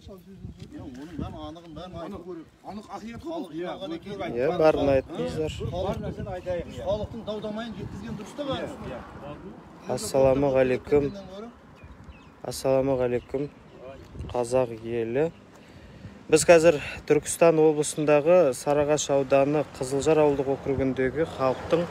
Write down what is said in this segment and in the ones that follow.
Оның бәрін анығын бәрін айту керек. Анық ақиқат қой. Иә, барын айттыңыздар. Бар нәрсені айтайық. Халықтың дау-дамайын жеткізген дұрыс та бәрі. Ассалаумағалейкум. Ассалаумағалейкум, қазақ елі. Біз қазір Түркістан облысындағы Сарыағаш ауданы Қызылжар ауылдық округіндегі халықтың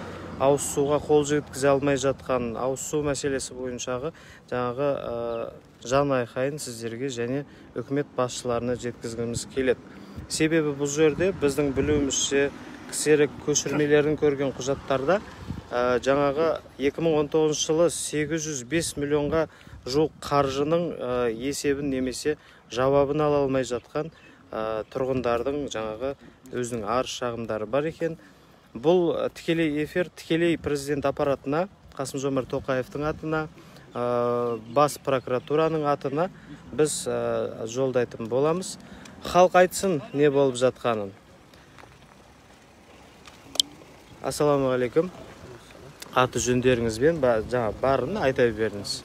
ауыз суға қол жеткізе алмай жатқан ауыз су мәселесі бойыншағы жаңағы жан айқайын сіздерге және үкімет басшыларына жеткізгіміз келеді. Себебі бұл жерде біздің білуімізше ксерок көшірмелерін көрген құжаттарда жаңағы 2019 жылы 805 миллионға жуық қаржының есебін немесе жауабын ала алмай жатқан тұрғындардың жаңағы өзінің арыз шағымдары бар екен. Бұл тікелей эфир тікелей президент аппаратына, Қасым-Жомарт Тоқаевтың атына, бас прокуратураның атына біз жолдайтын боламыз. Халық айтсын не болып жатқанын. Ассалаумағалейкум. Аты жөндеріңізбен жаңа барын айта беріңіз.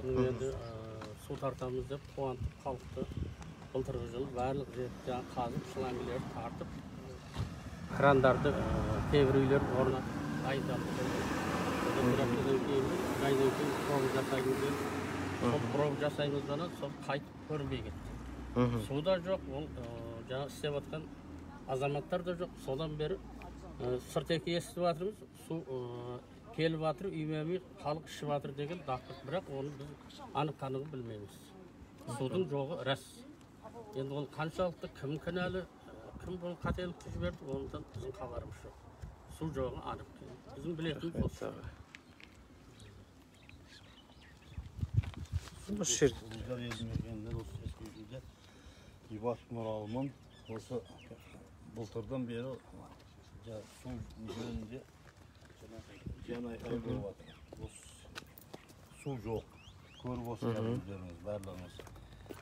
Енді су тартамыз деп қуантып халықты былтырғы жылы барлық жерді қазып, шлангілерді тартып, крандарды кейбір үйлер орнатып дайындалды. Одан бір аптадан кейін, бір айдан кейін проба жасаймыз деді. Сол проба жасаймыз дана, сол қайтып көрінбей кетті. Су да жоқ, ол жаңа істеп жатқан азаматтар да жоқ. Содан бері сырт екі естіп жатырмыз, су келіп жатыр, үйме-үй халық ішіп жатыр деген дақпырт, бірақ оны біз анық-қанығын білмейміз. Судың жоғы рас. Енді ол қаншалықты кім кінәлі, кім бұл қателікті жіберді, одан біздің хабарымыз жоқ. Су жоғы анық. Біздің білетініміз осы. Осы жерде. Қызылжар елді мекенінде осы Ескекілде Ибатов Нұралымын осы былтырдан бері су жөнінде жан айқай болып жатыр. Осы су жоқ. Көріп отырсыздар өздеріңіз, барлығыңыз.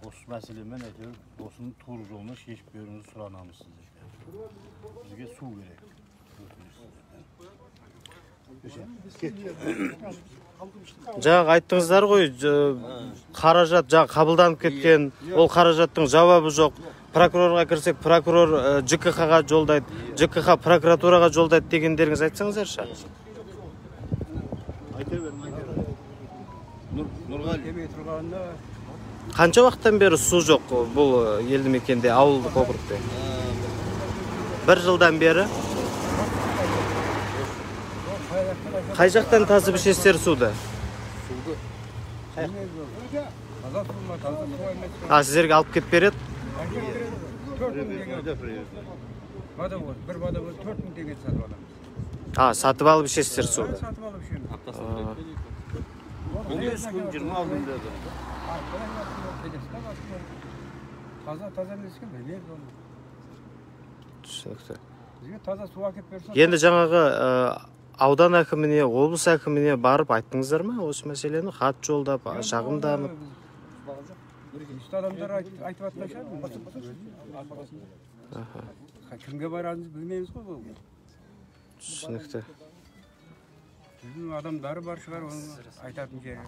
Осы мәселемен әйтеуір осының тура жолын шешіп беруіңізді сұранамыз сіздерге. Бізге су керек. Жаңағы айттыңыздар ғой, қаражат жаңа қабылданып кеткен, ол қаражаттың жауабы жоқ. Прокурорға кірсек, прокурор ЖКХ-ға жолдайды, ЖКХ прокуратураға жолдайды дегендеріңіз айтсаңыздаршы. Айта берің, айта берің. Нұрғали. Қанша уақыттан бері су жоқ бұл елді мекенде, ауылдық округте? Бір жылдан бері. Қай жақтан тасып ішесіздер суды? Суды. А, сіздерге алып келіп береді? Бір водовоз 4000 теңге сатып аламыз. А, сатып алып ішесіздер суды? Сатып алып ішеміз. 15 күн, 20 күн деді. Таза, таза емес екен, білмейміз оны. Түсінікті. Бізге таза су әкеліп берсе. Енді жаңағы аудан әкіміне, облыс әкіміне барып айттыңыздар ма осы мәселені? Хат жолдап, шағымданып. Үсті адамдар айтып жатқан шығар. Кімге барарымызды білмейміз ғой бұл. Түсінікті. Біздің адамдары бар шығар, оның айтатын жері.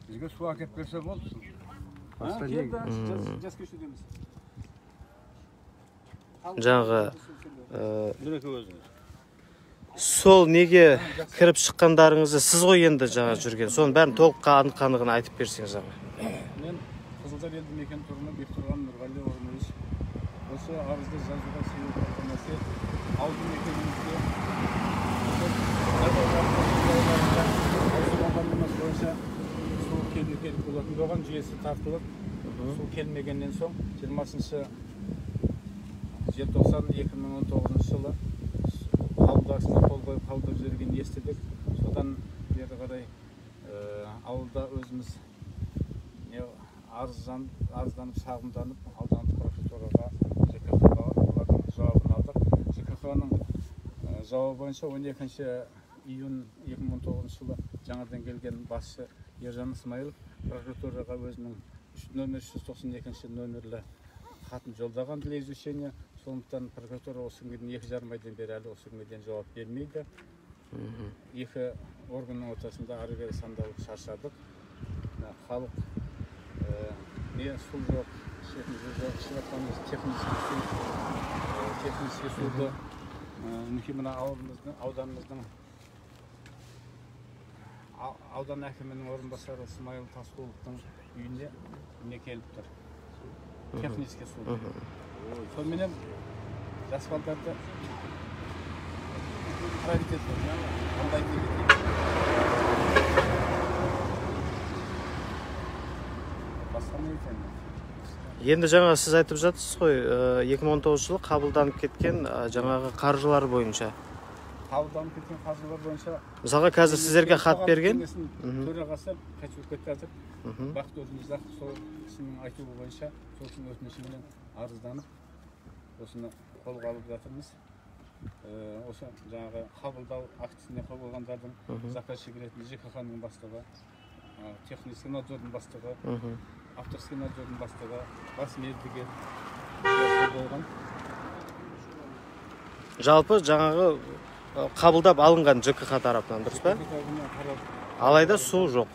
Бізге су әкеліп берсе болды. Басқа не? Жаңағы сол неге кіріп шыққандарыңызды сіз ғой енді жаңа жүрген, соның бәрін толық анық-қанығын айтып берсеңіз аға. Мен Қызылжар елді мекен тұрғыны Бектұрған Нұрғали Орынович. Осы арызды жазуға себеп болған нәрсе ауылды мекенімізде ауыз бағдарламасы бойынша су келу керек болатын болған, жүйесі тартылып, су келмегеннен соң 20 желтоқсан 2019 жылы қабылдасына қол қойып қабылдап жібергенін естідік. Содан бері қарай ауылда өзіміз арызданып, шағымданып, аудандық прокуратураға, ЖКХ-ға олардың жауабын алдық. ЖКХ-ның жауабы бойынша 12 июнь 2019 жылы жаңадан келген басшы Ержан Ысмайылов прокуратураға өзінің номер 392 нөмірлі хатын жолдаған для изучения. Сондықтан прокуратура осы күнге дейін 2,5 айдан бері әлі осы күнге дейін жауап бермейді. Екі органның ортасында ары бері сандалып шаршадық. Халық не су жоқ, ішетін су жоқ, ішіп жатқанымыз технический су, технический суды мінекей мына ауылымыздың, ауданымыздың аудан әкімінің орынбасары Смайыл Тасқұловтың үйіне міне келіп тұр. Технический су. Сонымен жас балдарды править етті. Басқа не айтайын? Енді жаңа сіз айтып жатсыз ғой, 2019 жылы қабылданып кеткен жаңағы қаржылар бойынша. Қабылданып кеткен қаржылар бойынша. Мысалға қазір сіздерге хат берген. Төрағасы қайтып кетті қазір. Бақыт Өмірзақов сол кісінің айтуы бойынша, сол кісінің өтінішіменен арызданып, осыны қолға алып жатырмыз. Осы жаңағы қабылдау актісіне қол қойғандардың заказчик ретінде ЖКХ-ның бастығы, технический надзордың бастығы, авторский надзордың бастығы, бас мердігер болған. Жалпы жаңағы қабылдап алынған ЖКХ тарапынан, дұрыс па? Алайда су жоқ.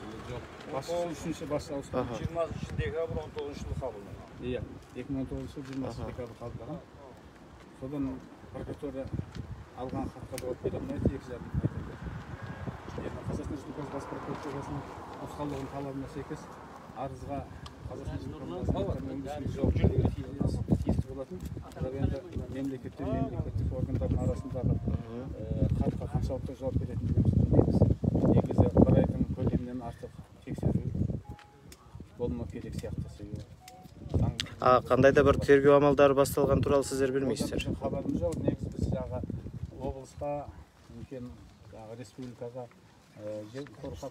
Үшінші бас ауысқан. 20 декабрь 19 жылы қабылданған. Иә, 2019 жылы 20 декабрь қабылданған. Содан прокуратура алған хатқа жауап бере алмайды, 2,5 айтады. Енді Қазақстан Республикасы Бас прокуратурасының нұсқаулығының талабына сәйкес арызға Қазақстан Республикасының жауап беруге тиісті болатын. Бірақ енді мемлекеттік мемлекеттік органдардың арасындағы хатқа қаншалықты жауап беретіндігін біз білмейміз. Негізі бір айдың көлемінен артық тексеру болмау керек сияқты себебі. Қандай да бір тергеу амалдары басталған туралы сіздер білмейсіздер? Хабарымыз жоқ. Негізі біз жаңағы облысқа, үлкен жаңағы республикаға жемқорлыққа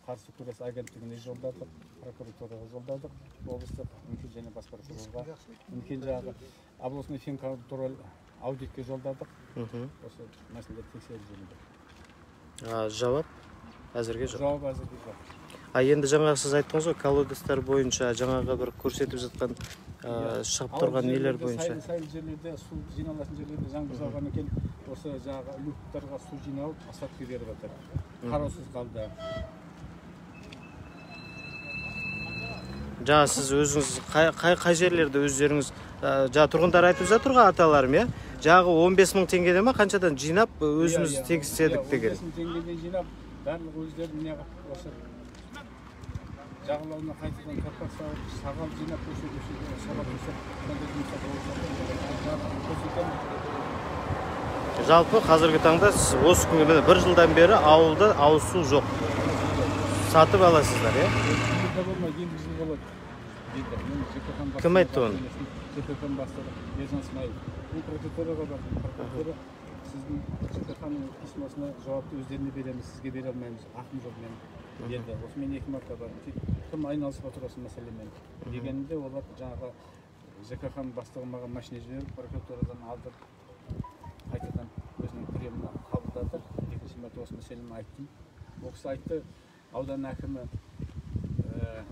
қарсы күрес агенттігіне жолдадық, прокуратураға жолдадық, облыстық үлкен және бас прокурорға, үлкен жаңағы областной финконтроль аудитке жолдадық. Осы мәселелерді тексеру жөнінде. Жауап әзірге жоқ. Жауап әзірге жоқ. А енді жаңағы сіз айттыңыз ғой, колодецтер бойынша жаңағы бір көрсетіп жатқан шығып тұрған нелер бойынша. Сайлы жерлерде су жиналатын жерлерде жаңбыр жауғаннан кейін осы жаңағы люктарға су жиналып осадка беріп жатыр. Қараусыз қалды. Жаңа сіз өзіңіз қай жерлерде өздеріңіз жаңа тұрғындар айтып жатыр ғой, аталарым, иә? Жаңағы 15 мың теңгеден ма қаншадан жинап өзіміз тегістедік деген. 15 мың теңгеден жинап барлық өздері міне осы жағалауына қайтадан топырақ салып, шағал жинап көше-көшеге шағал төсеп, сондай жұмыстар болып жатыр. Жалпы қазіргі таңда осы күнге міне бір жылдан бері ауылда ауыз су жоқ. Сатып аласыздар, иә? Болмайды, ендігі жыл болады дейді. Кім айтты оны? ЖКХ-ның бастығы Ержан Смайылов. Мен прокуратураға бардым. Прокуратура сіздің ЖКХ-ның письмосына жауапты өздеріне береміз, сізге бере алмаймыз, ақым жоқ менің деді. Осы мен 2 мәрте бардым. Кім айналысып отыр осы мәселемен дегенімде олар жаңағы ЖКХ-ның бастығы маған машина жіберіп, прокуратурадан алдырып, қайтадан өзінің приемына қабылдады. Екінші мәрте осы мәселені айттым. Ол кісі айтты, аудан әкімі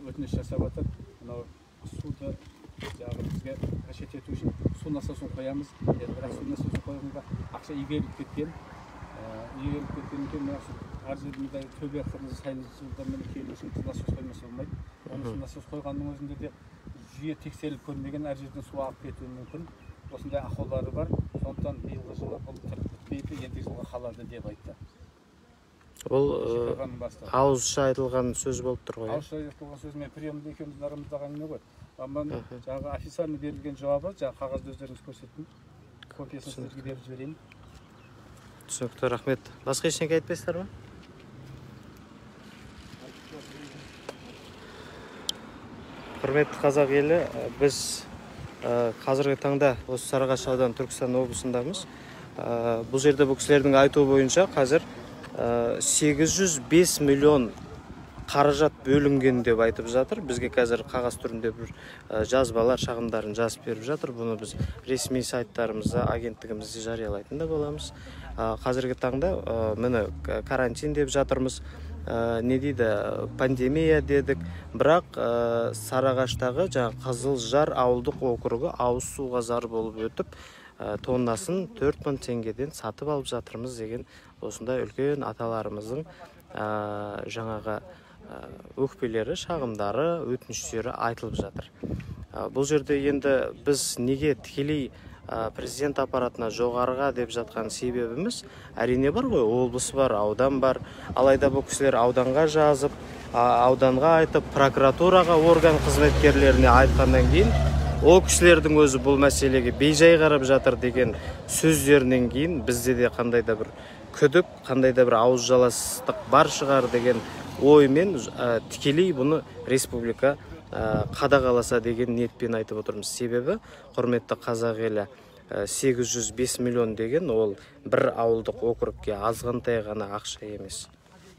өтініш жасап жатыр. Мынау суды жаңағы бізге қажет ету үшін су насосын қоямыз деді. Бірақ су насосын қойғанға ақша игеріліп кеткен. Игеріліп кеткеннен кейін мына әр жерде төбе қырмызы сайлы жылдармен келу үшін насос қоймаса болмайды. Оның су насос қойғанның өзінде де жүйе тексеріліп көрмеген, әр жерден су ағып кетуі мүмкін. Осындай ақаулары бар. Сондықтан биылғы жылы бұл тірі бітпейді, ендігі жылға қалады деп айтты. Ол ауызша айтылған сөз болып тұр ғой. Ауызша айтылған сөз, мен приемда екеуміздің арамыздағы әңгіме ғой. Жаңағы официально берілген жауабы, жаңағы қағазды өздеріңіз көрсеттім. Копиясын сіздерге беріп жіберейін. Түсінікті, рахмет. Басқа ештеңе айтпайсыздар ма? Құрметті қазақ елі, біз қазіргі таңда осы Сарыағаш ауданы Түркістан облысындамыз. Бұл жерде бұл кісілердің айтуы бойынша қазір 805 миллион қаражат бөлінген деп айтып жатыр. Бізге қазір қағаз түрінде бір жазбалар, шағымдарын жазып беріп жатыр. Бұны біз ресми сайттарымызда, агенттігімізде жариялайтын да боламыз. Қазіргі таңда міне карантин деп жатырмыз. Не дейді, пандемия дедік. Бірақ Сарыағаштағы жаңа Қызылжар ауылдық округі ауыз суға зар болып өтіп, тоннасын 4000 теңгеден сатып алып жатырмыз деген Осындай үлкен аталарымыздың жаңағы өкпелері, шағымдары, өтініштері айтылып жатыр. Бұл жерде енді біз неге тікелей президент аппаратына жоғарыға деп жатқан себебіміз, әрине бар ғой, облыс бар, аудан бар. Алайда бұл кісілер ауданға жазып, ауданға айтып, прокуратураға, орган қызметкерлеріне айтқаннан кейін ол кісілердің өзі бұл мәселеге бейжай қарап жатыр деген сөздерінен кейін бізде де қандай да бір күдік, қандай да бір ауыз жаластық бар шығар деген оймен тікелей бұны республика қадағаласа деген ниетпен айтып отырмыз. Себебі, құрметті қазақ елі, 805 миллион деген ол бір ауылдық округке азғантай ғана ақша емес.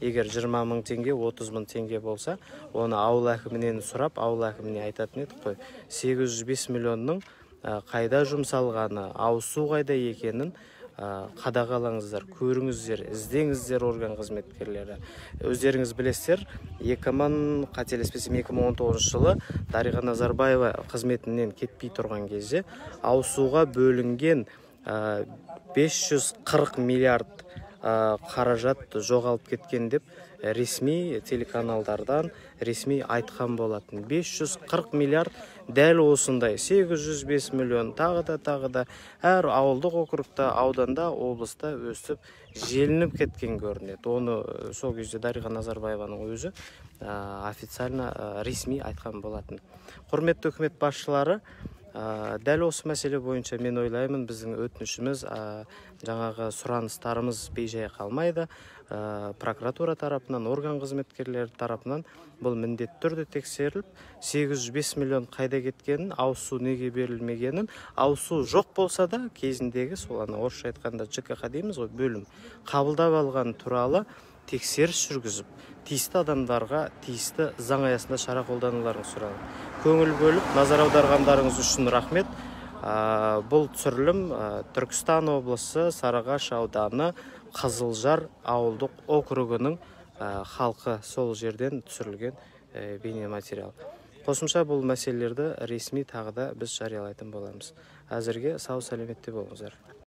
Егер 20 мың теңге, 30 мың теңге болса, оны ауыл әкімінен сұрап, ауыл әкіміне айтатын едік қой. 805 миллионның қайда жұмсалғаны, ауыз су қайда екенін қадағалаңыздар, көріңіздер, іздеңіздер орган қызметкерлері. Өздеріңіз білесіздер, 2000, қателеспесем, 2019 жылы Дариға Назарбаева қызметінен кетпей тұрған кезде ауыз суға бөлінген 540 миллиард қаражат жоғалып кеткен деп ресми телеканалдардан ресми айтқан болатын. 540 миллиард дәл осындай 805 миллион тағы да әр ауылдық округта, ауданда, облыста өсіп желініп кеткен көрінеді. Оны сол кезде Дариға Назарбаеваның өзі официально ресми айтқан болатын. Құрметті үкімет басшылары, дәл осы мәселе бойынша мен ойлаймын, біздің өтінішіміз, жаңағы сұраныстарымыз бейжай қалмайды. Прокуратура тарапынан, орган қызметкерлері тарапынан бұл міндетті түрде тексеріліп, 805 миллион қайда кеткенін, ауыз су неге берілмегенін, ауыз су жоқ болса да кезіндегі сол ана орысша айтқанда ЖКХ дейміз ғой, бөлім қабылдап алған туралы тексеріс жүргізіп, тиісті адамдарға тиісті заң аясында шара қолдануларын сұраймын. Көңіл бөліп, назар аударғандарыңыз үшін рахмет. Бұл түсірілім Түркістан облысы Сарыағаш ауданы Қызылжар ауылдық округінің халқы сол жерден түсірілген бейнематериал. Қосымша бұл мәселелерді ресми тағы да біз жариялайтын боламыз. Әзірге сау сәлеметте болыңыздар.